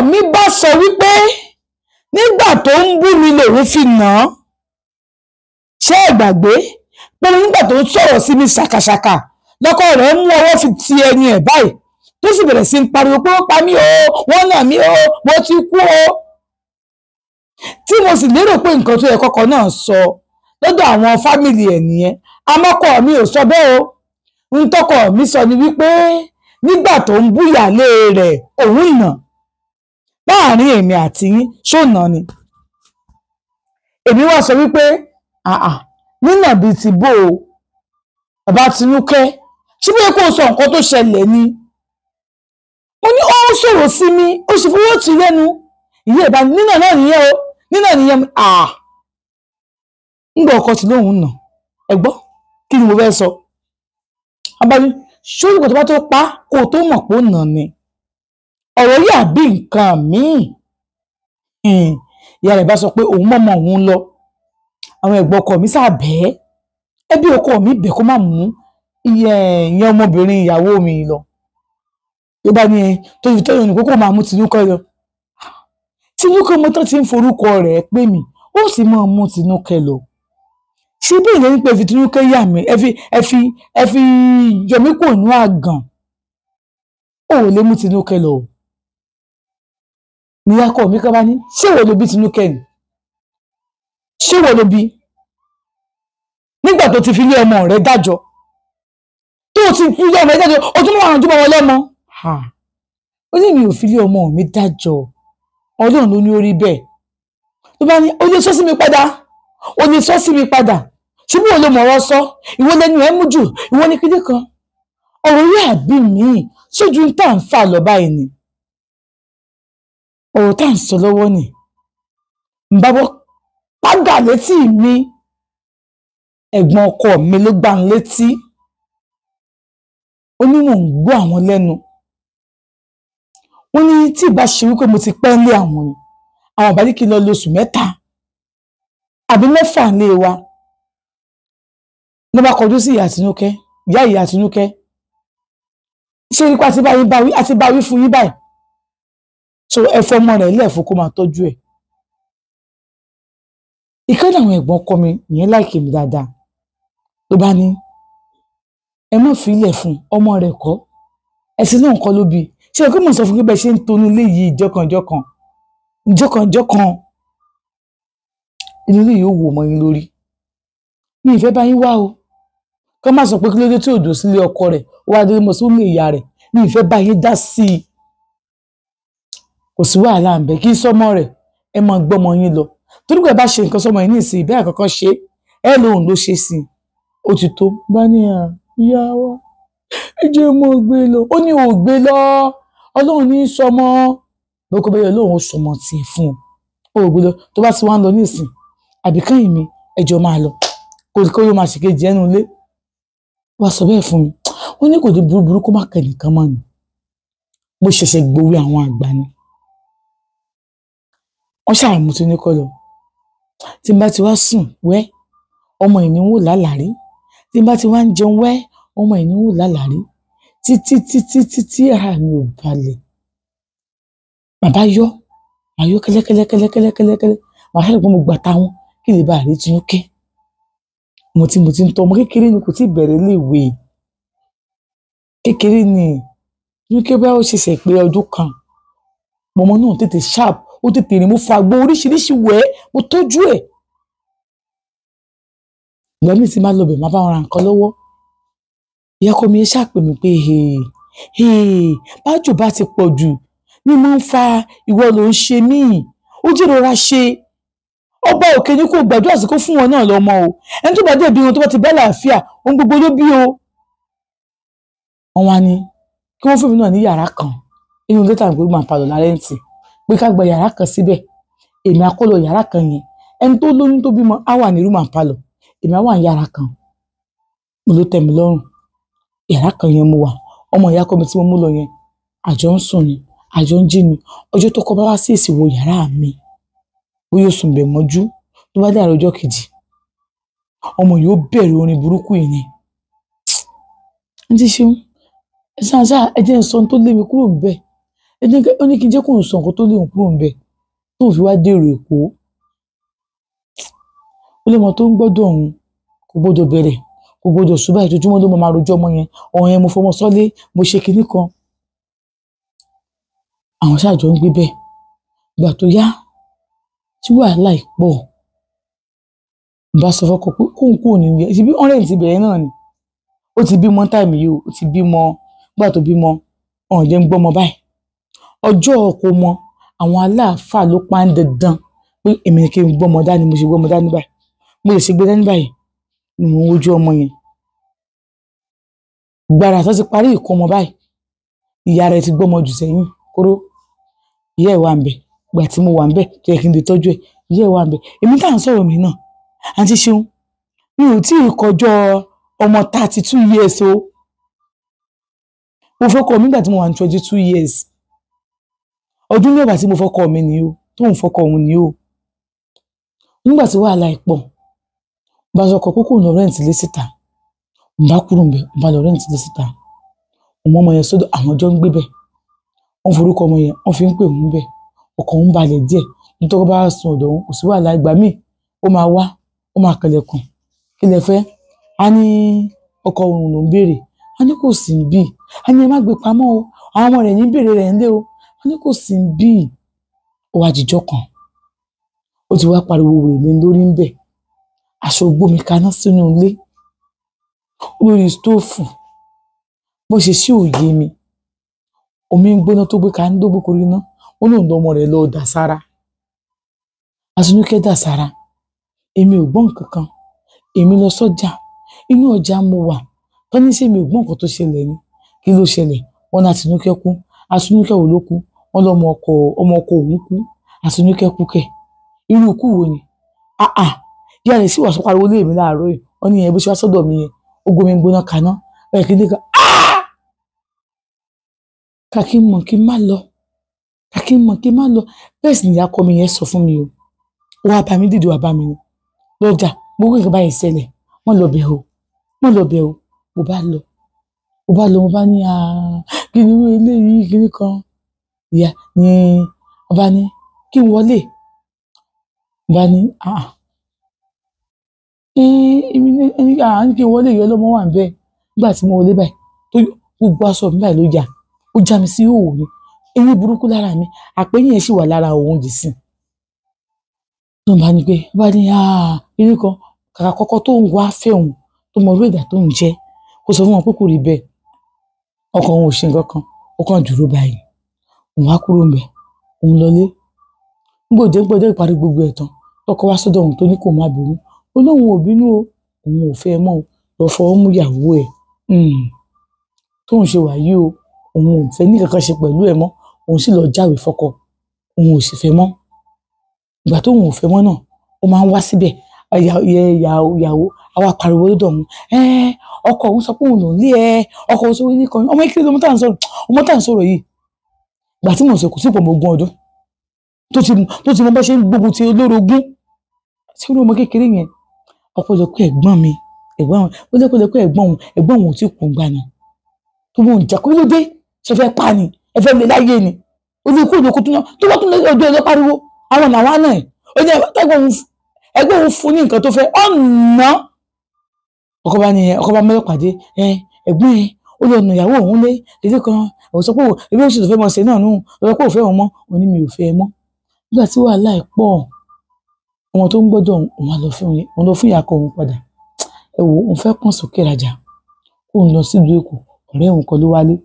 Mi bá sọ wípé nígbà tó ń bú mi lòun fi nà án. Ṣé ẹ gbàgbé pé nígbà tó ń sọ̀rọ̀ sí mi ṣàkàṣàkà lọ́kọ rẹ̀ mú ọwọ́ fi ti ẹni ẹ̀ báyìí, tó sì bẹ̀rẹ̀ sí ń pariwo pé ó pa mí o, wọ́n nà mí o, mo ti kú o. Tí mo sì lérò pé nǹkan tó yẹ kọ́kọ́ náà sọ lọ́dọ̀ àwọn fámìlì ẹ̀ nìyẹn. Àmọ́kọ mi ò sọ bẹ́ẹ̀ o. Ń tọkọ mi sọ ni wípé nígbà tó ń búyàlé rẹ̀ òun nà. Láàárín èmi àti yín, ṣó nà ni? Èmi wá sọ wípé àà, nínà bíi ti bó o, bàbá Tinúkẹ́, ṣé bóyá kó o sọ nǹkan tó ṣẹlẹ̀ ni? Mo ní ó ń sọ̀rọ̀ sí mi, ó sì fowó tì í lẹ́nu. Ìyá ẹ̀ bá ní nínà náà nìyẹn o, nínà nìyẹn. À, ńgbà ọkọ tí lóun nà, ẹ gbọ́, kí ni mo fẹ́ sọ? Abáni, ṣé olùkọ́ tó bá tó pa kó o tó mọ̀ pé ó nà ni? Ọ̀rọ̀ yìí àbí nǹkan míì. Ìyá rẹ̀ bá sọ pé òun mọ̀mọ́ òun lọ. Àwọn ẹ̀gbọ́n ọkọ mi sáà bẹ́ẹ̀. Ẹbí ọkọ mi bẹ̀ kó má mú ìyẹn ọmọbìnrin ìyàwó mi lọ. Ló bá ní ẹ tó fi tọ́jú ní kókó máa mú Tinúkẹ́ lọ. Tinúkẹ́ ọmọ tán ti ń forúkọ rẹ̀ pè mí, ó sì máa mú Tinúkẹ́ lọ. Ṣé bí ìlérí pé fi Tinúkẹ́ yà mí, ẹ fi yọ mí kò nú àgàn. Ó ò lè mú Tinúkẹ́ lọ. Níyàkọ̀ mi kọ́ bá ní, ṣé ìwọ ló bí Tinúkẹ́ ni? Ṣé ìwọ ló bí? Nígbà tó ti fi ilé ọmọ rẹ̀ dájọ́, tó ti fi ilé ọmọ rẹ̀ dájọ́, o tún mú àwọn àjùmọ̀ wọn lọ́mọ. Ó ní mi ò fi ilé ọmọ mi dájọ́, Ọlọ́run ló ní ó rí bẹ́ẹ̀. Tó bá ní, ó lè sọ sí mi padà, ó lè sọ sí mi padà. Ṣé bí ìwọ ló mọ̀rọ̀ sọ? Ìwọ lẹnu ẹ mú jù, ìwọ ní kíndé kan. Ọ̀rọ̀ yìí àbí mi, sójú ń tà ń fà lọ báyìí ni. Ọ̀rọ̀ tá à ń sọ lọ́wọ́ ni. Ń bá bọ́ pàgà létí mi. Ẹ̀gbọ́n ọkọ mi ló gbá ń létí. Ó ní mò ń gbọ́ àwọn lẹ́nu. Wọ́n ní tí ìbá ṣe wípé mo ti pẹ́ lé àwọn ni, àwọn àbá ní kí n lọ lóṣù 3 àbí 6 lé wa. Ló bá kọjú sí ìyá Tinúkẹ́, ìyá Tinúkẹ́. Ṣé nípa àti bá yín bá wí, àti bá wí fún yín báyìí? So ẹ fọmọ rẹ̀ lẹ́ẹ̀fọ́ kó máa tọ́jú ẹ̀. Ìkànnì àwọn ẹ̀gbọ́n ọkọ mi ìyẹn láìkè mi dáadáa. Ló bá ní ẹ má fi ilẹ̀ fún ọmọ rẹ̀ kọ́. Ẹ̀sìn náà kọ́ ló bí. Ṣé o kí mò ń sọ fún kí bẹ́ẹ̀ ṣe ń tonú ilé yìí jọkànjọkàn? Jọkànjọkàn. Inú ilé yìí ó wò mọ́ yín lórí. Mi ì fẹ́ bá yín wá o. Kọ́ má sọ pé kí ló dé tí òjò sílé ọkọ rẹ̀, ó wá dé mọ́ sórí ìyá rẹ̀. Mi ì fẹ́ bá yín dá sí i. Kò sí wàhálà ń bẹ kí sọmọ rẹ̀ ẹ máa gbọ́mọ yín lọ. Torí pé ẹ bá ṣe nǹkan sọmọ yín ní ìsìn ìbẹ́ àkọ́kọ́ ṣe ẹ lóun ló ṣe sí i. Ó ti tó. Bá ní à, ìyá wa, ẹ jẹ́ mọ́ gbé lọ. Ó ní ò gbé lọ. Ọlọ́run ní sọmọ. Bókó bẹ́yẹ lóun ó sọmọ tiẹ̀ fún un. Ó gbé lọ. Tó bá ti wá ń lọ ní ìsìn, àbí kẹ́yìn mi, ẹ jọ máa lọ. Kò yóò máa ṣèkejì ẹnu ilé. Wá sọ bẹ́ẹ̀ fún mi. Ó ní kò ní burúburú kó má kẹ́ nìkan mọ́ ni. Mo ṣẹ̀ṣẹ̀ gbowó àwọn àgbà ni. Wọ́n ṣàmú Tinúkẹ́ lọ. Tí n bá ti wá sùn wẹ́, ọmọ ìní wò lálàrí. Tí n bá ti wá ń jẹun wẹ́, ọmọ ìní wò lálàrí. Títí títí títí ara mi ò balẹ̀. Bàbá yọ, màá yọ kẹ́lẹ́kẹ́lẹ́kẹ́lẹ́kẹ́lẹ́kẹ́lẹ́. Màá ṣàlùkọ́ pé mo gbà táwọn kí lè bá rí Tinúkẹ́. Mo ti ń tọ́ ọmọ kékeré ni kò tí ì bẹ̀rẹ̀ ilé ìwé. Kékeré ni Tinúkẹ́ bá ó ṣẹ̀ṣẹ̀ pé ọdún kan. Mọ̀mọ́ náà tètè sharp, ó tètè rìn, mo fa àgbo oríṣiríṣi wẹ̀, mo tọ́jú ẹ̀. Ìgbà míì tí máa lọ bẹ̀, máa bá wọn ra nǹkan lọ́wọ́. Ìyá ọkọ mi ṣàpè mí pé bájò bá ti pọ̀ jù ní mo ń fa ìwọ ló ń ṣe mí. Ó jẹ́ ìrora ṣe. Ọba òkè ní kò gbàdúrà sí kó fún wọn náà lọ́mọ o. Ẹni tó bá dé bí wọn tó bá ti bá làáfíà, ohun gbogbo ló bí o. Wọ́n wá ní kí wọ́n fún mi náà ní yàrá kan. Inú ilé tàbí pé máa palọ̀ lárẹ́ǹtì. Pé ká gba yàrá kan síbẹ̀. Èmi á kó lọ yàrá kan yẹn. Ẹni tó lóyún tó bímọ á wà ní room and parlour. Èmi á wà ní yàrá kan. Mo ló tẹ́ mi lọ́rùn. Yàrá kan yẹn mo wà. Ọmọ ìyá ọkọ mi tí mo mú lọ yẹn, àjọ ń sùn ni, àjọ ń jí ni. Ọjọ́ tó kọ́ bá wá sí ìsìnwó yàrá mi, bóyá ó sùn bẹ̀ mọ́jú, tó bá dàrú ọjọ́ kejì, ọmọ yìí ó bẹ̀rẹ̀ orin burúkú yìí ni. N ti ṣeun. Ẹ ṣáà ẹ jẹ́ n sọ ohun tó lé mi kúrò níbẹ̀. Ó ní kí n jẹ́ kóun sọ nǹkan tó lé òun kúrò ńbẹ̀ tóun fi wá dèrò Èkó. Ó lọ́mọ tó ń gbọ́dọ̀ òun kò gbọ́dọ̀ bẹ̀rẹ̀, kò gbọ́dọ̀ ṣùgbọ́n ìjọjúmọ́ ló máa rojọ́ ọmọ yẹn. Ọ̀hún yẹn mo fọmọ sọ́lé, mo ṣe kinní kan. Àwọn ṣáàjọ ń gbé bẹ́ẹ̀. Ìgbà tó yá tí wàhálà yìí pọ̀, n bá sọ fọ́kọ pé kóun kúrò nínú ilé. Ṣebí ọ̀rẹ́ ti bẹ̀rẹ̀ náà ni. Ó ti bímọ táìmù yìí o, ó ti bímọ. Nígbà tó bímọ, ọ̀hún jẹ́ ń gbọ́mọ báyìí. Ọjọ́ kò mọ, àwọn aláàfáà ló pa ń dandan pé èmi ni kí n gbọ́mọ dání, mo ṣe gbọ́mọ dání báyìí. Mo lè ṣe gbé dání báyìí ni mò ń wojú ọmọ yẹn. Gbàrà tó ti parí ìkómọ báyìí, ìyá rẹ̀ ti gbọ́mọ jù sẹ́yìn kóró. Ìyá ẹ̀ wà ń bẹ̀. Ìgbà tí mo wà ń bẹ̀ tó yẹ kí n lè tọ́jú ẹ̀, ìyá ẹ̀ wà ń bẹ̀. Èmi tá à ń sọ̀rọ̀ mi náà, àǹtí Ṣeun, mi ò tí ì kọjọ́ ọmọ 32 years o. Mo fọ́kọ mi nígbà tí mo wà ní 22 years. Ọdún mẹ́wàá tí mo fọ́kọ mi ni o, tóun fọ́kọ òun ni o. Nígbà tí wàhálà ẹ̀ pọ̀, bá sọ ọkọ pé kò lọ rẹ́ǹtì lé síta. N bá kúrò ńbẹ̀, n bá lọ rẹ́ǹtì lé síta. Òun ọmọ yẹn sọ́dọ̀ àwọn jọ ń gbé bẹ̀. Wọ́n forúkọ ọmọ yẹn, wọ́n fi ń pè òun bẹ̀. Ọkàn òun balẹ̀ díẹ̀. Nítorí bá sùn ọ̀dọ̀ òun, kò sí wàhálà. Ìgbà míì, ó máa wá, ó máa kẹlẹ̀kùn. Kí lẹ fẹ́? A ní ọkọ òun ló ń béèrè. A ní kò sí níbí. A ní ẹ má gbé pamọ́ o. Àwọn ọmọ rẹ̀ ní béèrè rẹ̀ ńlé o. A ní kò sí níbí. Ó wá jíjọ́ kan. Ó ti wá pariwo wèrè lé lórí ń bẹ̀. Aṣọ gbómi kaná sínú ilé lórí stóòfù. Bó ṣe ṣí òye mi, omi ń gbóná tó gbé kaná tó gbé korí iná. Ó lóun lọmọ rẹ̀ lọ dà sára. Àtinúkẹ́ dà sára. Èmi ò gbọ́ nǹkan kan. Èmi lọ sọ́jà. Inú ọjà mo wà. Tọ́ ní ṣé mi ò gbọ́ nǹkan tó ṣẹlẹ̀ ni. Kí ló ṣẹlẹ̀? Wọ́n ní Àtinúkẹ́ kú. Àtinúkẹ́ wo ló kú? Wọ́n lọ́mọ ọkọ, ọmọ ọkọ òun kú. Àtinúkẹ́ kú kẹ̀. Irú ikú wo ni? Àà, ìyá rẹ̀ sì wá sọ pariwo lé mi láàárọ̀ yìí. Wọ́n ní ìyẹn bó ṣe wá sọ́dọ̀ mi yẹn. Ó gbomi gbóná kaná. Bẹ́ẹ̀ kí ní kan. Áà! Kàkí mọ̀ kí n má lọ. Kàkí mọ̀ kí n má lọ. Bẹ́ẹ̀ sì ni ìyá ọkọ mi yẹn sọ fún mi o. Ó wá bá mi dìde, wá bá mi ni. Lọ́jà, gbogbo nǹkan báyìí ṣẹlẹ̀. Wọ́n lọ bẹ̀ o. Wọ́n lọ bẹ̀ o. Mo bá lọ. Mo bá lọ, mo bá ní àá, kí ni irú eléyìí, kí ni kan? Ìyá ni wọ́n bá ní kí n wọlé. Mo bá ní àá. Èmi ní àá ní kí n wọlé, ìyá ọlọ́mọ wà níbẹ̀. Nígbà tí mo wọlé báyìí, tó gbogbo aṣọ mi báyìí ló ya. Ó já mi sí ìhòòhò ni. Eyín burúkú lára mi. Àpéyìn yẹn sì wà lára òun dì sí. Ló bá ní pé, bá ní àá, kí ni kan? Kàkà kọ́kọ́ tó ń wá fẹ́ òun, tó mọ irú ẹ̀dá tó ń jẹ́. Ó sọ fún wọn pé kò rí bẹ́ẹ̀. Ọkọ òun ò ṣe nǹkan kan. Ó kàn dúró báyìí. Òun wá kúrò ńbẹ̀. Òun lọlé. Nígbà òde gbọ́dọ̀ ìparí gbogbo ẹ̀ tán. Tọkọ wá sọ́dọ̀ òun tó ní kó má bínú. Ó lóun ò bínú o. Òun ò fẹ́ mọ́ o. Lọ fọwọ́ mú ìyàwó ẹ̀. Tóun ṣe wà yìí o. Òun ò fẹ́ ní kankan ṣe pẹ̀lú ẹ̀ mọ́. Òun sì lọ jáwèé fọ́kọ. Òun ò sì fẹ́ mọ́. Ìgbà tóun ò fẹ́ mọ́ náà, ó máa ń wá síbẹ̀. Ìyàwó, àwa pariwo lọ́dọ̀ òun. Ọkọ òun sọ pé òun lòún lé ẹ. Ọkọ òun sọ pé ní kan. Ọmọ kékeré lọmọ tá à ń sọ̀rọ̀. Ọmọ tá à ń sọ̀rọ̀ yìí. Ìgbà tí mò ń sọ kò sí ìpò ọmọ ogún ọdún. Tó ti mọ bá ṣe ń gbógun ti olórogún. Ṣé irú ọmọ kékeré yẹn? Ọ̀pọ̀lọpọ̀ ẹ̀gbọ́n mi, ẹ̀gbọ́n mi, ó jẹ́ pé ẹ̀gbọ́n òun ò tí kú ńgbà náà. Tó bó ń jà kó ló dé? Ṣé fẹ́ pa ni? Ẹ fẹ́ lé láyé ni? Ó ní kú òdòkú tó náà. Tó bá tún lé ọjọ́ ẹjọ́ pariwo. Àwọn làwa náà ẹ̀. Ó ní ẹgbẹ́ òun fún ní nǹkan tó fẹ́. Ọ̀nà. Ọkọ bá ní ọkọ bá mẹ́lẹ̀ pàdé. Ẹ̀gbọ́n ẹ̀ ó lọ nà ìyàwó òun lé. Lédè kan, òun sọ pé ebi ó sì tó fẹ́ mọ̀ ṣe náà nù. Ó sọ pé òun fẹ́ òun mọ́. Òun ní mi ò fẹ́ ẹ mọ́. Nígbà tí wàhálà ẹ̀ pọ̀, ọmọ tó ń gbọ́dọ̀ òun á lọ fún òun lọ fún ìyá ọkọ òun padà. Ẹ wò, òun fẹ́ pọ̀n sókè rajà. Kóun lọ sílùú Èkó. Ọ̀rẹ́ òun kan ló wálé.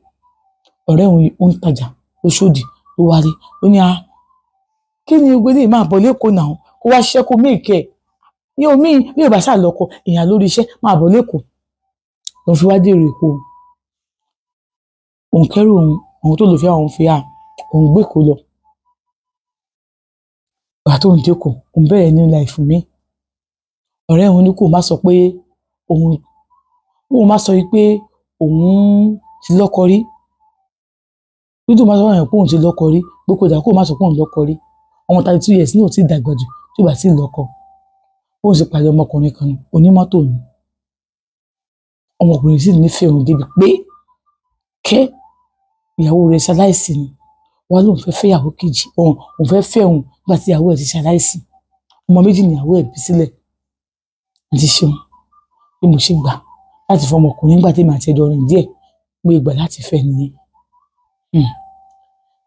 Ọ̀rẹ́ òun ó ń tajà lóṣòdì ló wálé. Ó ní a, kí ni gbogbo eléyìí máa bọ̀ lÉkòó náà? Kó wá ṣiṣẹ́ kó méèkì ẹ̀. Ní omi, mi ò bá ṣáà lọ́kọ, èèyàn lórí iṣẹ́ máa bọ̀ lÉkòó. Lòun fi wá dèrò Èkó. Òun kẹ́rù òun, òun tó lò fi àwọn fi hàn, òun gbé Èkó lọ. Ìgbà tó ń dé Èkó, òun bẹ̀rẹ̀ new life mi. Ọ̀rẹ́ òun ní kó má sọ pé òun, òun má sọ wípé òun ti lọ́kọ rí. Bí tó má sọ fún àwọn pé òun ti lọ́kọ rí, pé kò dà kó má sọ pé òun lọ́kọ rí. Ọmọ 32 years ní ò tí ì dàgbà jù tí ò bá tí ì lọ́kọ. Bóun sì pàdé ọmọkùnrin kan onímọ́tò ni. Ọmọkùnrin sì nífẹ̀ẹ́ òun débi pé kẹ́ ìyàwó rẹ̀ ṣaláìsí ni. Wá lóun fẹ́ fẹ́yàwó kejì, òun fẹ́ fẹ́ òun nígbà tí ìyàwó ẹ̀ ti ṣaláìsí. Ọmọ méjì níyàwó ẹ̀ bí sílẹ̀. Àti ṣeun bí mo ṣe gbà láti fọ ọmọkùnrin nígbà tí èmi àti ẹjọ́ rìn díẹ̀, mo gbà láti fẹ́ nìyẹn.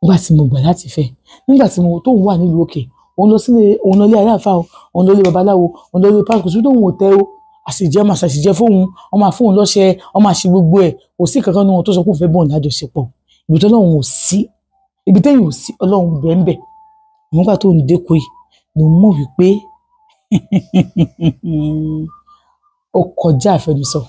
Nígbà tí mo gbà láti fẹ́, nígbà tí mo tóun wà nílùú òkè, òun lọ sílé, òun lọ ilé aláàfáà o, òun lọ ilé babaláwo, òun lọ ilé pásítọ̀, sí tóun ò tẹ́ o, àṣìjẹ́ máa ṣàṣìjẹ́ fóun, wọ́n máa fóun lọ́ṣẹ, wọ́n máa ṣe gbogbo ẹ̀. Kò sí kankan nínú wọn tó sọ pé òun fẹ́ bóun lájọṣepọ̀. Ibi tó Ọlọ́run ò sí, ibi téèyàn ò sí, Ọlọ́run bẹ́ẹ̀ ń bẹ̀. Nígbà tó ń dẹ́kọ̀ yìí ló mọ̀ wípé ó kọjá àfẹnusọ.